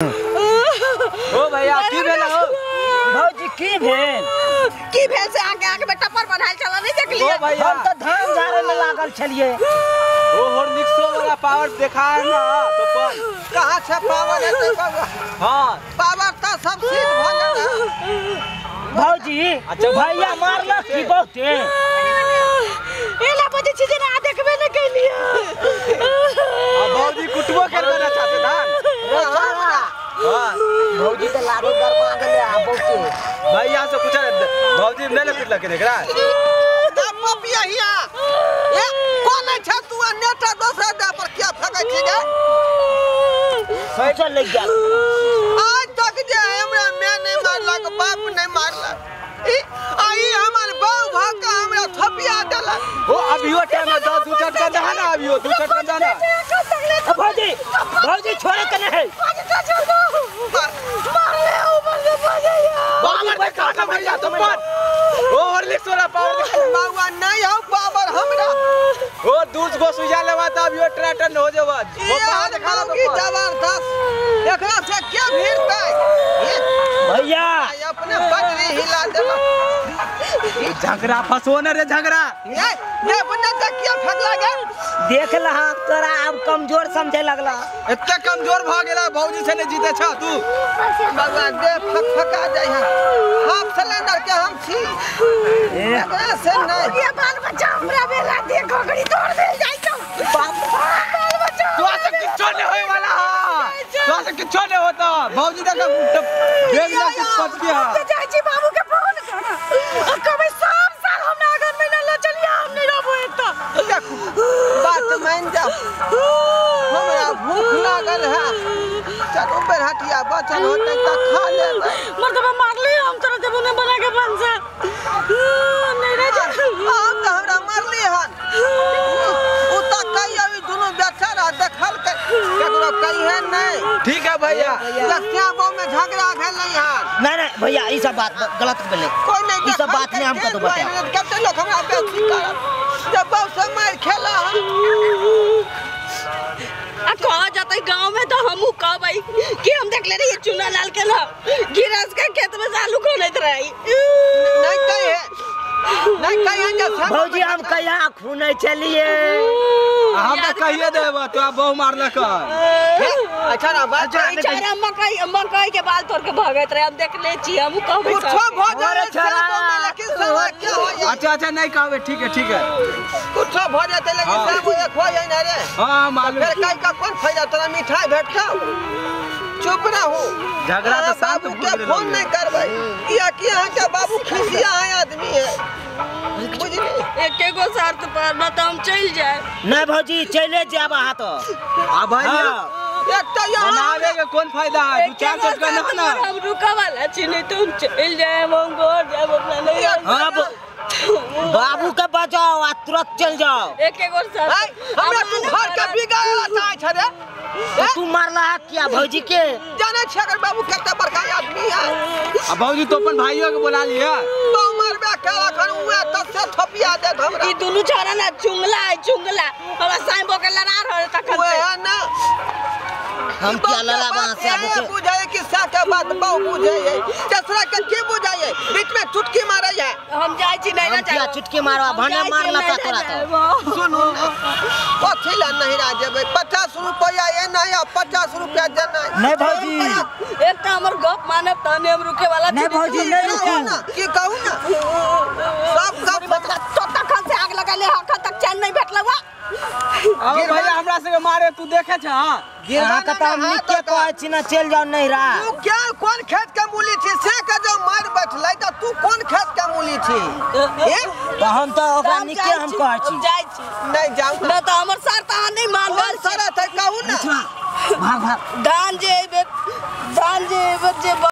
ओ भैया की भेल हो? भौजी की भेल? की भेल से आके आके में टप्पर बनाइल चला नहीं देखलिए। ओ भैया हम तो धान झाड़े में लागल छलिए। ओ हॉर्लिक्सो वाला पावर देखा है ना तो पर कहां से पावर एते बाबा? हां पावर त सब चीज भ गेल। भौजी अच्छा भैया मारलक की बहुते? एला बजे छी जे ना देखबे न केलिए। आ भौजी कुटबो करबे ना चाहते धान। हां भौजी त लागो गरमा गेले आ बहुते। भैया से पूछा भौजी नहीं ने पिटलक एकरा? ना पपिया हिया ए कोन छै तू नेटा दोसरा दे पर क्या फेकै छी गे? सोचल लग गेल। आज तक जे हमरा मैं नहीं मारलक बाप नहीं मारलक आई हमर बाऊ भका हमरा थपिया देलक। ओ अभियो टाइम में 10 दू चटका दहा ना अभियो दू चटका दहा ना। भौजी भौजी छोड़े के नहीं है। मार ले ऊपर से भैया। पावर देखा ना भैया तो पर ओ हॉर्लिक्स वाला पावर देखा बाबा नहीं हो पावर हमरा। ओ दूध गो सुइया लेवा त अभियो ट्रैक्टर हो जेबा। ओ पावर देखा ना की जबरदस्त एकरा से क्या भीड़तै भैया? अपने बजरी हिला देलक। झगड़ा फसो न रे झगड़ा। ए ने बन्ना त किया फेकला गे? देख लहा तोरा अब कमजोर समझे लगला। एते कमजोर भ गेला भौजी से नहीं जीते छ तू। बाबा दे फक फका जाय है हाफ सिलेंडर के हम छी एकरा से नहीं। ये बाल बच्चा हमरा बेला दे घोगड़ी तोड़ देल जाय छ। बाप बाल बच्चा तोरा से किछो नहीं होय वाला है। तोरा से किछो नहीं होता भौजी देख देख ना किस पद के है। जाय छी बाबू के फोन कर आ कभी सब साल हमरा आगन में न ल चलिया हम नहीं रहबो एत। देखो बात मान जा हमरा भूख लागल है। चलो बेरहटिया बचल होतै त खा लेबै। मर्दबा मारली हम तोरा देबो ने बना के बनसा नहीं रे। हम त हमरा मारली हन उ त कहियो ई दुनु बेचारा देखलकै केकरो कहिए नहीं। ठीक है भैया लक्ष्या गांव में झगड़ा भेल नहीं हन। नहीं नहीं भैया ई सब बात गलत भेलै। कोई नहीं ई सब बात नहीं हम कतो बताया। कते लोग हमरा बेसी करत जब बहु से मार खेला हन। आ कहा जाते गांव में तो हमहू कहबै कि हम देखले रहिए चुना लाल के ना गिरस के खेत में आलू खोलैत रही। नहीं कहे नहीं कहे जे भौजी हम कहिया खूने चलिए। हम त कहिए देब तो बहु मारलक। अच्छा ना बात बेचारा मकई मकई के बाल तोड़ के भागैत रहे हम देखले छी हमहू कहबै। कुछो भ जाए लेकिन सब क्या होय। अच्छा अच्छा नहीं कहबे ठीक है ठीक है। कुछो भ जेतै लेकिन सब एक हो जाय ना रे। हां मालूम। फिर काई का कोन फायदा तोरा मिठाई भेटतौ? चुप रहू झगड़ा तो शांत के फोन नहीं करबै किया कि अहाँ के बाबू खिसिया है आदमी है बुझली। एके गो शर्त पर न त हम चल जाए। नहीं भौजी चले जाब अहाँ तो। आ भैया एक त यहाँ मनावे के कोन फायदा है? दू चार चटका ना ना हम रुका वाला छी नहीं तो हम चल जाए हम घर जाए अपना नहीं। अब बाबू के बचाओ आ तुरंत चल जाओ। एके गो शर्त हमरा तू घर के बिगाड़ला चाहे छ रे। तू मारला है क्या भौजी के? जाने छ अगर बाबू कते बड़का आदमी है। आ भौजी तो अपन भाइयों के बुला लिया तो मारबे केला खन उहे तब से थपिया दे हमरा। ई दुनु छोरा ना चुंगला है चुंगला हमरा साइबो के लड़ा रहल तखन उहे ना हम क्या लड़ा वहां से आबू के बुझाए कि सा के बात बहु बुझे है चसरा के की बुझाए बीच में चुटकी मारे है। हम जाय छी नहीं ना क्या चुटकी मारवा भने मारला ता तोरा तो। सुनू कथि ला नहीं रा जेबै 50 रुपया ए नहीं आ 50 रुपया देना नहीं भौजी। एक त हमर गप मानब तने हम रुके वाला नहीं भौजी नहीं रुकू ना की कहू ना सब गप बता तो तखन से आग लगा ले अखन तक चैन नहीं भेटलवा। आओ भैया हमरा से मारे तू देखे छ। हां अहाँ के त हम निके कहै छी ना चल जाओ नहीं रा। तू क्या कोन खेत के मूली छी से के जो मार बैठलै त तू कोन खेत के मूली छी? ए त हम त ओकरा निके हम कहै छी। हम जाय छी नहीं जाऊ न त हमर शर्त अहाँ नहीं मानब। शर्त है कहू ना भाग भाग धान जे एबे धान जे एबे जे